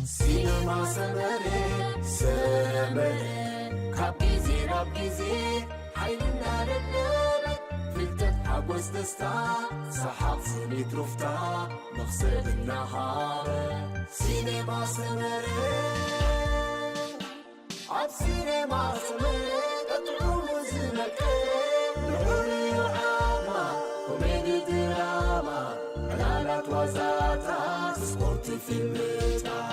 ሲነማ ሰመረ፣ ሰመረ፣ ካብ ግዜ ናብ ግዜ ሓይልና ደለበ፣ ፍልጠት ሓጎስ ደስታ፣ ሰሓቕ ስኒት ሩፍታ፣ መኽሰብ እናሃበ። ሲነማ ሰመረ፣ ኣብ ሲነማ ሰመረ፣ ጥዑሙ ዝመቀ፣ ልዑል ዓማ፣ ኮሜዲ ድራማ፣ ዕላላት ዋዛታት፣ ስፖርት ፊልምታት።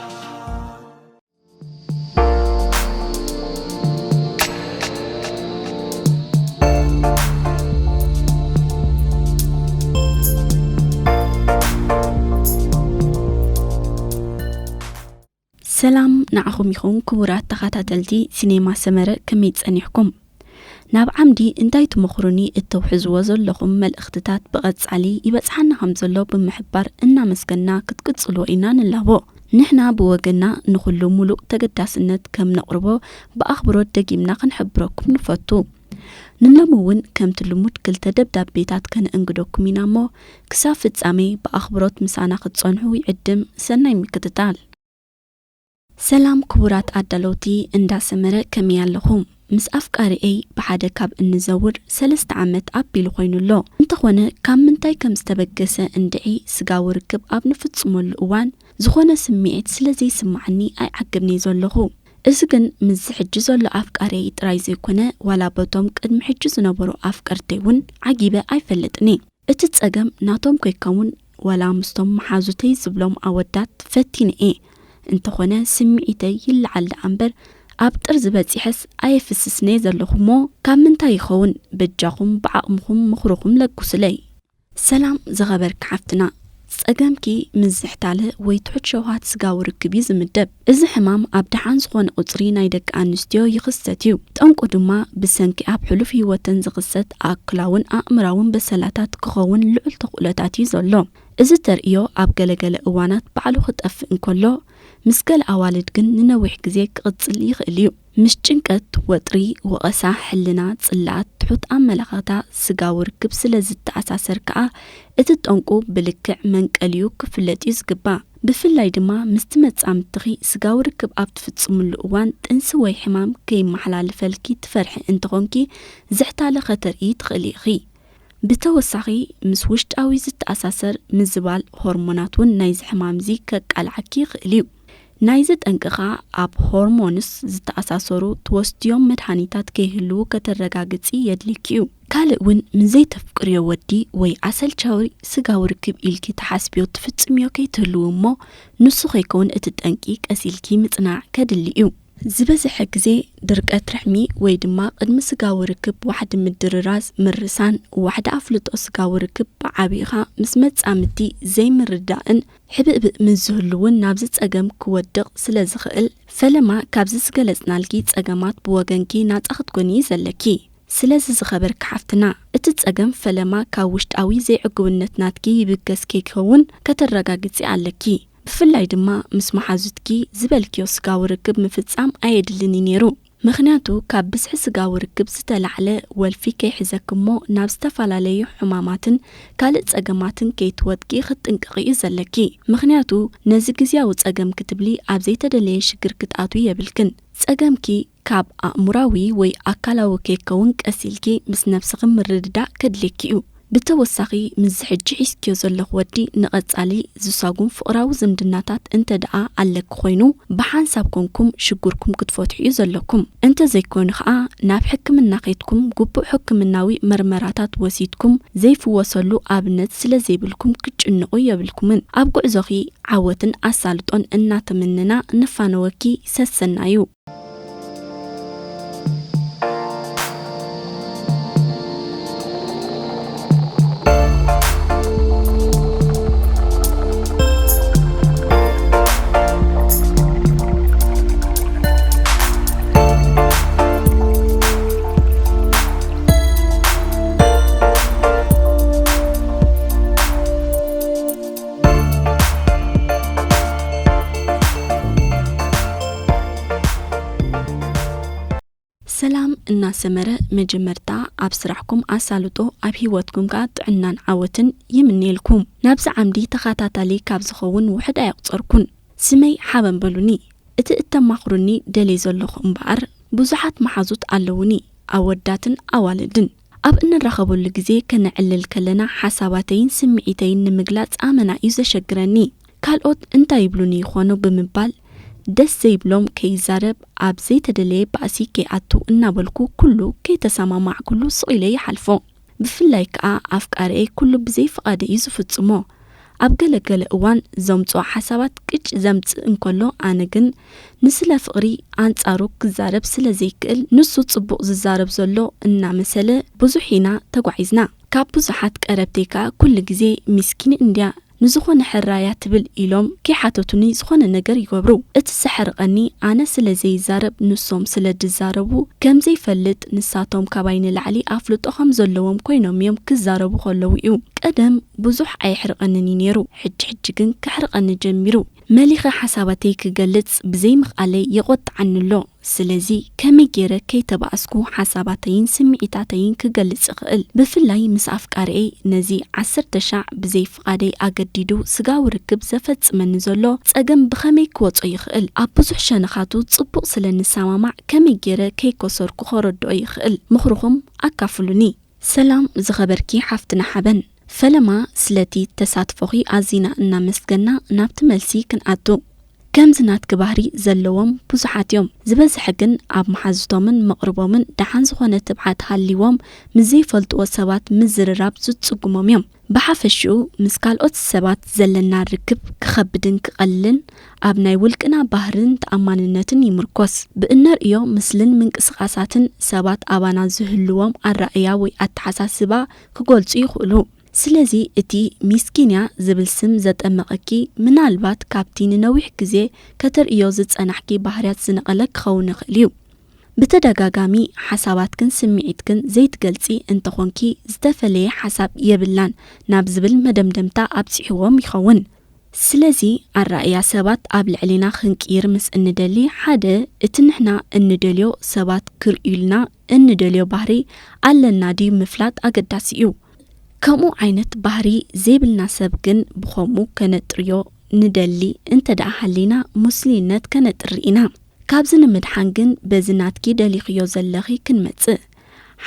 ሰላም ንዓኹም ይኹን ክቡራት ተኸታተልቲ ሲኔማ ሰመረ፣ ከመይ ጸኒሕኩም? ናብ ዓምዲ እንታይ ትመኽሩኒ እተውሕዝዎ ዘለኹም መልእኽትታት ብቐጻሊ ይበጽሓና ከም ዘሎ ብምሕባር እናመስገና ክትቅጽልዎ ኢና ንላቦ። ንሕና ብወገንና ንኹሉ ሙሉእ ተገዳስነት ከም ነቕርቦ ብኣኽብሮት ደጊምና ክንሕብረኩም ንፈቱ። ንሎሚ እውን ከምቲ ልሙድ ክልተ ደብዳቤታት ከነእንግደኩም ኢና እሞ ክሳብ ፍጻሜ ብኣኽብሮት ምሳና ክትጸንሑ ይዕድም። ሰናይ ምክትታል። ሰላም ክቡራት ኣዳለውቲ እንዳ ሰመረ፣ ከመይ ኣለኹም? ምስ ኣፍቃሪኤይ ብሓደ ካብ እንዘውር ሰለስተ ዓመት ኣቢሉ ኮይኑ ኣሎ። እንተኾነ ካብ ምንታይ ከም ዝተበገሰ እንድዒ ስጋዊ ርክብ ኣብ ንፍጽመሉ እዋን ዝኾነ ስምዒት ስለ ዘይስማዓኒ ኣይዓግብን እየ ዘለኹ። እዚ ግን ምስዚ ሕጂ ዘሎ ኣፍቃሪኤይ ጥራይ ዘይኮነ ዋላ በቶም ቅድሚ ሕጂ ዝነበሩ ኣፍቀርተይ እውን ዓጊበ ኣይፈልጥን እየ። እቲ ጸገም ናቶም ከይከውን ዋላ ምስቶም መሓዙተይ ዝብሎም ኣወዳት ፈቲነ እየ። እንተኾነ ስምዒተይ ይለዓል ደኣ እምበር ኣብ ጥርዚ በጺሐስ ኣየፍስስን እየ ዘለኹ እሞ ካብ ምንታይ ይኸውን? በጃኹም ብዓቕምኹም ምኽርኹም ለግሱለይ። ሰላም ዝኸበርኪ ሓፍትና፣ ጸገምኪ ምስ ዝሕታለ ወይ ትሑት ሸውሃት ስጋዊ ርክብ እዩ ዝምደብ። እዚ ሕማም ኣብ ደሓን ዝኾነ ቁጽሪ ናይ ደቂ ኣንስትዮ ይኽሰት እዩ። ጠንቁ ድማ ብሰንኪ ኣብ ሕሉፍ ህይወተን ዝኽሰት ኣክላውን ኣእምራውን በሰላታት ክኸውን ልዑል ተኽእሎታት እዩ ዘሎ። እዚ ተርእዮ ኣብ ገለገለ እዋናት ባዕሉ ክጠፍእ እንከሎ፣ ምስ ገለ ኣዋልድ ግን ንነዊሕ ግዜ ክቕጽል ይኽእል እዩ። ምስ ጭንቀት፣ ወጥሪ፣ ወቐሳ ሕልና፣ ጽልኣት፣ ትሑት ኣመለኻኽታ፣ ስጋዊ ርክብ ስለ ዝተኣሳሰር ከኣ እቲ ጠንቁ ብልክዕ መንቀሊኡ ክፍለጥ እዩ ዝግባእ። ብፍላይ ድማ ምስቲ መጻምድትኺ ስጋዊ ርክብ ኣብ ትፍጽምሉ እዋን ጥንሲ ወይ ሕማም ከይመሓላልፈልኪ ትፈርሒ እንተኾንኪ ዝሕታለ ከተርኢ ትኽእሊ ኢኺ። ብተወሳኺ ምስ ውሽጣዊ ዝተኣሳሰር ምዝባል ሆርሞናት እውን ናይዚ ሕማም እዚ ከቃልዓኪ ይኽእል እዩ። ናይዚ ጠንቂ ኸኣ ኣብ ሆርሞንስ ዝተኣሳሰሩ ትወስድዮም መድሃኒታት ከይህልዉ ከተረጋግጺ የድልየኪ እዩ። ካልእ እውን ምስ ዘይተፍቅርዮ ወዲ ወይ ኣሰልቻዊ ስጋዊ ርክብ ኢልኪ ትሓስብዮ ትፍጽምዮ ከይትህልዊ እሞ ንሱ ከይከውን እቲ ጠንቂ ቀስ ኢልኪ ምጽናዕ ከድሊ እዩ። ዝበዝሐ ግዜ ድርቀት ርሕሚ ወይ ድማ ቅድሚ ስጋዊ ርክብ ዋሕዲ ምድርራዝ ምርሳን፣ ዋሕዲ ኣፍልጦ ስጋዊ ርክብ ብዓቢኻ ምስ መጻምድቲ ዘይምርዳእን ሕብእብእ ምስ ዝህሉ እውን ናብዚ ጸገም ክወድቕ ስለ ዝኽእል፣ ፈለማ ካብዚ ዝገለጽናልኪ ጸገማት ብወገንኪ ናጻ ክትኮኒ እዩ ዘለኪ። ስለዚ ዝኸበርኪ ሓፍትና፣ እቲ ጸገም ፈለማ ካብ ውሽጣዊ ዘይዕጉብነት ናትኪ ይብገስ ከይከውን ከተረጋግጺ ኣለኪ። ብፍላይ ድማ ምስ መሓዙትኪ ዝበልክዮ ስጋዊ ርክብ ምፍጻም ኣየድልን እዩ ነይሩ። ምኽንያቱ ካብ ብዝሒ ስጋዊ ርክብ ዝተላዕለ ወልፊ ከይሕዘኪ እሞ ናብ ዝተፈላለዩ ሕማማትን ካልእ ጸገማትን ከይትወድቂ ክትጥንቀቒ እዩ ዘለኪ። ምኽንያቱ ነዚ ግዝያዊ ጸገም ክትብሊ ኣብ ዘይተደለየ ሽግር ክትኣትዊ የብልክን። ጸገምኪ ካብ ኣእምራዊ ወይ ኣካላዊ ከይከውን ቀስ ኢልኪ ምስ ነብስኺ ምርድዳእ ከድልየኪ እዩ። ብተወሳኺ ምስዚ ሕጂ ሒዝክዮ ዘለኺ ወዲ ንቐጻሊ ዝሳጉም ፍቕራዊ ዝምድናታት እንተ ደኣ ኣለኪ ኮይኑ፣ ብሓንሳብ ኮንኩም ሽግርኩም ክትፈትሑ እዩ ዘለኩም። እንተ ዘይኮይኑ ኸኣ ናብ ሕክምና ከይድኩም ግቡእ ሕክምናዊ መርመራታት ወሲድኩም ዘይፍወሰሉ ኣብነት ስለ ዘይብልኩም ክትጭንቑ የብልኩምን። ኣብ ጉዕዞኺ ዓወትን ኣሳልጦን እናተመነና ንፋነወኪ። ሰሰናዩ። ሰላም እናሰመረ መጀመርታ ኣብ ስራሕኩም ኣሳልጦ፣ ኣብ ህይወትኩም ከኣ ጥዕናን ዓወትን ይምነየልኩም። ናብዚ ዓምዲ ተኸታታሊ ካብ ዝኸውን ውሑድ ኣየቑጸርኩን። ስመይ ሓበን በሉኒ። እቲ እተማኽሩኒ ደልየ ዘለኹ እምበኣር፣ ብዙሓት መሓዙት ኣለዉኒ፣ ኣወዳትን ኣዋልድን። ኣብ እንራኸበሉ ግዜ ከነዕልል ከለና፣ ሓሳባተይን ስምዒተይን ንምግላጽ ኣመና እዩ ዘሸግረኒ። ካልኦት እንታይ ይብሉኒ ይኾኑ ብምባል፣ ደስ ዘይብሎም ከይዛረብ፣ ኣብ ዘይተደለየ ባእሲ ከይኣቱ እናበልኩ፣ ኩሉ ከይተሰማማዕኩሉ ስቕ ኢለ ይሓልፎ። ብፍላይ ከኣ ኣፍቃሪኣይ ኩሉ ብዘይ ፍቓደይ እዩ ዝፍጽሞ። ኣብ ገለ ገለ እዋን ዘምጽኦ ሓሳባት ቅጭ ዘምጽእ እንከሎ፣ ኣነ ግን ንስለ ፍቕሪ ኣንጻሩ ክዛረብ ስለ ዘይክእል፣ ንሱ ጽቡቕ ዝዛረብ ዘሎ እናመሰለ ብዙሕ ኢና ተጓዒዝና። ካብ ብዙሓት ቀረብተይ ከኣ ኩሉ ግዜ ሚስኪን እንድያ፣ ንዝኾነ ሕራያ ትብል ኢሎም ከይሓተቱኒ ዝኾነ ነገር ይገብሩ። እቲ ዘሕርቐኒ፣ ኣነ ስለ ዘይዛረብ ንሶም ስለ ድዛረቡ ከም ዘይፈልጥ፣ ንሳቶም ካባይ ንላዕሊ ኣፍልጦ ከም ዘለዎም ኮይኖም እዮም ክዛረቡ ከለዉ እዩ። ቀደም ብዙሕ ኣየሕርቐንን እዩ ነይሩ፣ ሕጂ ሕጂ ግን ከሕርቐኒ ጀሚሩ። መሊኸ ሓሳባተይ ክገልጽ ብዘይምኽኣለይ የቖጥዓኒ ኣሎ። ስለዚ ከመይ ገይረ ከይተባእስኩ ሓሳባተይን ስምዒታተይን ክገልጽ እኽእል? ብፍላይ ምስ ኣፍቃሪኤይ ነዚ ዓሰርተ ሻዕ ብዘይ ፍቓደይ ኣገዲዱ ስጋዊ ርክብ ዘፈጽመኒ ዘሎ ጸገም ብኸመይ ክወጾ ይኽእል? ኣብ ብዙሕ ሸነኻቱ ጽቡቕ ስለ ንሰማማዕ ከመይ ገይረ ከይከሰርኩ ከረድኦ ይኽእል? ምኽርኹም ኣካፍሉኒ። ሰላም ዝኸበርኪ ሓፍትና ሓበን፣ ፈለማ ስለቲ ተሳትፎኺ ኣዚና እናመስገና ናብቲ መልሲ ክንኣቱ። ከምዚ ናትኪ ባህሪ ዘለዎም ብዙሓት እዮም። ዝበዝሐ ግን ኣብ መሓዙቶምን መቕርቦምን ደሓን ዝኾነ ትብዓት ሃልይዎም ምስ ዘይፈልጥዎ ሰባት ምዝርራብ ዝጽጉሞም እዮም። ብሓፈሽኡ ምስ ካልኦት ሰባት ዘለና ርክብ ክኸብድን ክቐልልን ኣብ ናይ ውልቅና ባህርን ተኣማንነትን ይምርኮስ። ብእነርእዮ ምስልን ምንቅስቓሳትን ሰባት ኣባና ዝህልዎም ኣረኣእያ ወይ ኣተሓሳስባ ክገልጹ ይኽእሉ። ስለዚ እቲ ሚስኪንያ ዝብል ስም ዘጠመቐኪ ምናልባት ካብቲ ንነዊሕ ግዜ ከተርእዮ ዝጸናሕኪ ባህርያት ዝነቐለ ክኸውን ይኽእል እዩ። ብተደጋጋሚ ሓሳባትክን ስምዒትክን ዘይትገልጺ እንተኾንኪ፣ ዝተፈለየ ሓሳብ የብላን ናብ ዝብል መደምደምታ ኣብጺሕዎም ይኸውን። ስለዚ ኣረኣእያ ሰባት ኣብ ልዕሌና ክንቅይር ምስ እንደሊ፣ ሓደ እቲ ንሕና እንደልዮ ሰባት ክርእዩልና እንደልዮ ባህሪ ኣለና ድዩ ምፍላጥ ኣገዳሲ እዩ። ከምኡ ዓይነት ባህሪ ዘይብልና ሰብ ግን ብኸምኡ ከነጥርዮ ንደሊ እንተ ደኣ ሃሊና፣ ምስሉይነት ከነጥሪ ኢና። ካብዚ ንምድሓን ግን በዚ ናትኪ ደሊኽዮ ዘለኺ ክንመጽእ።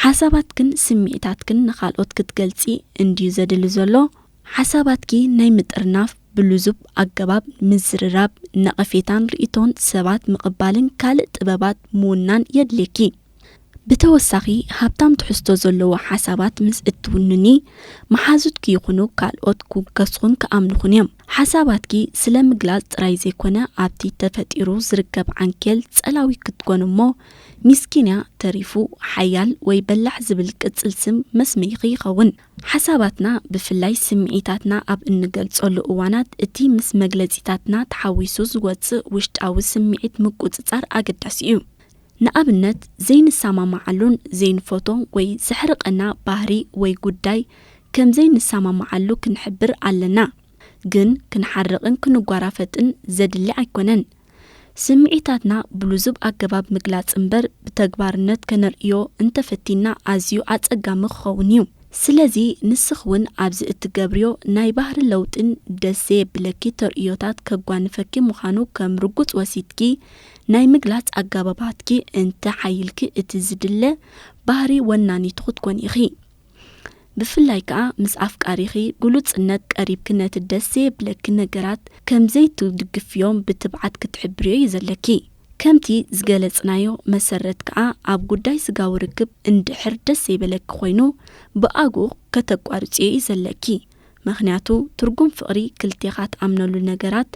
ሓሳባትክን ስምዒታትክን ንኻልኦት ክትገልጺ እንድዩ ዘድሊ ዘሎ። ሓሳባትኪ ናይ ምጥርናፍ፣ ብልዙብ ኣገባብ ምዝርራብ፣ ነቐፌታን ርእይቶን ሰባት ምቕባልን ካልእ ጥበባት ምውናን የድልየኪ። ብተወሳኺ፣ ሃብታም ትሕዝቶ ዘለዎ ሓሳባት ምስ እትውንኒ፣ መሓዙትኪ ይኹኑ ካልኦት ክውከሱኽን ክኣምኑኽን እዮም። ሓሳባትኪ ስለ ምግላጽ ጥራይ ዘይኮነ፣ ኣብቲ ተፈጢሩ ዝርከብ ዓንኬል ጸላዊ ክትኮን እሞ፣ ሚስኪንያ ተሪፉ ሓያል ወይ በላሕ ዝብል ቅጽል ስም መስመይኺ ይኸውን። ሓሳባትና፣ ብፍላይ ስምዒታትና ኣብ እንገልጸሉ እዋናት፣ እቲ ምስ መግለጺታትና ተሓዊሱ ዝወጽእ ውሽጣዊ ስምዒት ምቁጽጻር ኣገዳሲ እዩ። ንኣብነት፣ ዘይንሰማማዓሉን ዘይንፈትዎን ወይ ዘሕርቐና ባህሪ ወይ ጉዳይ ከም ዘይንሰማማዓሉ ክንሕብር ኣለና። ግን ክንሓርቕን ክንጓራፈጥን ዘድሊ ኣይኮነን። ስምዒታትና ብልዙብ ኣገባብ ምግላጽ እምበር፣ ብተግባርነት ከነርእዮ እንተፈቲና ኣዝዩ ኣጸጋሚ ክኸውን እዩ። ስለዚ ንስኺ እውን ኣብዚ እትገብርዮ ናይ ባህሪ ለውጥን ደስ ዘየብለኪ ተርእዮታት ከጓንፈኪ ምዃኑ ከም ርጉጽ ወሲድኪ፣ ናይ ምግላጽ ኣገባባትኪ እንተ ሓይልኪ እቲ ዝድለ ባህሪ ወናኒቱ ክትኮኒ ኢኺ። ብፍላይ ከኣ ምስ ኣፍቃሪኺ ግሉጽነት ቀሪብኪ ነቲ ደስ ዘየብለኪ ነገራት ከም ዘይትድግፍዮም ብትብዓት ክትሕብርዮ እዩ ዘለኪ። ከምቲ ዝገለጽናዮ መሰረት ከኣ ኣብ ጉዳይ ስጋዊ ርክብ እንድሕር ደስ ዘይበለኪ ኮይኑ ብኣግኡ ከተቋርጽዮ እዩ ዘለኪ። ምኽንያቱ ትርጉም ፍቕሪ ክልቴኻ ትኣምነሉ ነገራት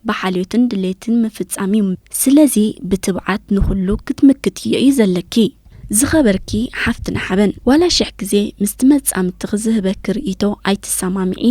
ብሓልዮትን ድሌትን ምፍጻም እዩ። ስለዚ ብትብዓት ንኹሉ ክትምክትዮ እዩ ዘለኪ። ዝኸበርኪ ሓፍትና ሓበን፣ ዋላ ሽሕ ግዜ ምስቲ መጻምድትኺ ዝህበኪ ርእይቶ ኣይትሰማምዒ፣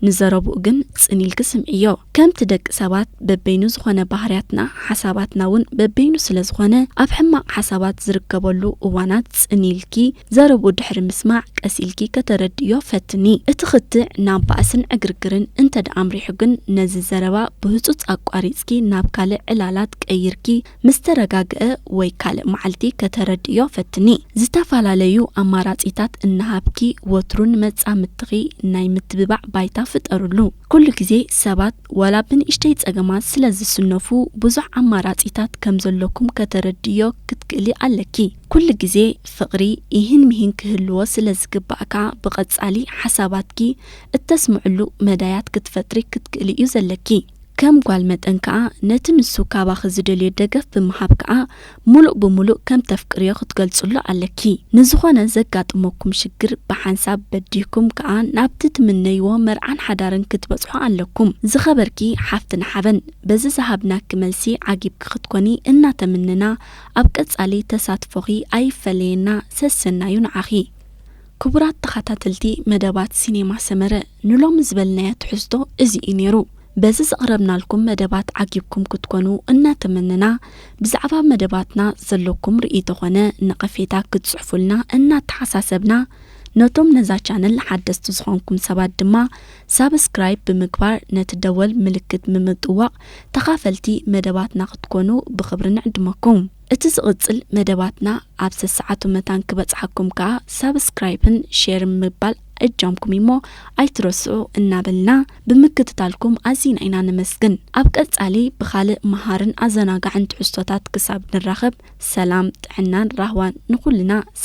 ንዘረብኡ ግን ጽን ኢልኪ ስምዕዮ። ከምቲ ደቂ ሰባት በበይኑ ዝኾነ ባህርያትና፣ ሓሳባትና እውን በበይኑ ስለ ዝኾነ፣ ኣብ ሕማቕ ሓሳባት ዝርከበሉ እዋናት ጽን ኢልኪ ዘረብኡ ድሕሪ ምስማዕ ቀስ ኢልኪ ከተረድእዮ ፈትኒ። እቲ ክትዕ ናብ ባእስን ዕግርግርን እንተ ደኣ ኣምሪሑ ግን ነዚ ዘረባ ብህጹጽ ኣቋሪጽኪ ናብ ካልእ ዕላላት ቀይርኪ ምስ ተረጋግአ ወይ ካልእ መዓልቲ ከተረድእዮ ፈትኒ። ዝተፈላለዩ ኣማራጺታት እናሃብኪ ወትሩ ንመጻምድትኺ ናይ ምትብባዕ ባይታ ፍጠሩሉ። ኩሉ ግዜ ሰባት ዋላ ብንእሽተይ ጸገማት ስለ ዝስነፉ ብዙሕ ኣማራጺታት ከም ዘለኩም ከተረድእዮ ክትክእሊ ኣለኪ። ኩሉ ግዜ ፍቕሪ ይህን ምሂን ክህልዎ ስለ ዝግባእ ከኣ ብቐጻሊ ሓሳባትኪ እተስምዕሉ መዳያት ክትፈጥሪ ክትክእሊ እዩ ዘለኪ። ከም ጓል መጠን ከኣ ነቲ ንሱ ካባኺ ዝደልዮ ደገፍ ብምሃብ ከኣ ምሉእ ብምሉእ ከም ተፍቅርዮ ክትገልጽሉ ኣለኪ። ንዝኾነ ዘጋጥመኩም ሽግር ብሓንሳብ በዲህኩም ከኣ ናብቲ ትምነይዎ መርዓን ሓዳርን ክትበጽሑ ኣለኩም። ዝኸበርኪ ሓፍትና ሓበን፣ በዚ ዝሃብናኪ መልሲ ዓጊብኪ ክትኮኒ እናተምነና ኣብ ቀጻሊ ተሳትፎኺ ኣይፈለየና፣ ሰሰናዩ ንዓኺ። ክቡራት ተኸታተልቲ መደባት ሲኔማ ሰመረ፣ ንሎሚ ዝበልናዮ ትሕዝቶ እዚ እዩ ነይሩ። በዚ ዘቕረብናልኩም መደባት ዓጊብኩም ክትኮኑ እናተመነና፣ ብዛዕባ መደባትና ዘለኩም ርእይቶ ኾነ ነቐፌታ ክትጽሕፉልና እናተሓሳሰብና፣ ነቶም ነዛ ቻነል ሓደስቲ ዝኾንኩም ሰባት ድማ ሳብስክራይብ ብምግባር ነቲ ደወል ምልክት ብምጥዋቕ ተኻፈልቲ መደባትና ክትኮኑ ብኽብሪ ንዕድመኩም። እቲ ዝቕጽል መደባትና ኣብ ሰሰዓቱ መታን ክበጽሓኩም ከኣ ሳብስክራይብን ሼርን ምባል እጃምኩም እሞ ኣይትረስዑ እናበልና ብምክትታልኩም ኣዚና ኢና ነመስግን። ኣብ ቀጻሊ ብኻልእ መሃርን ኣዘናጋዕን ትሕዝቶታት ክሳብ ንራኸብ ሰላም፣ ጥዕናን ራህዋን ንኹልና።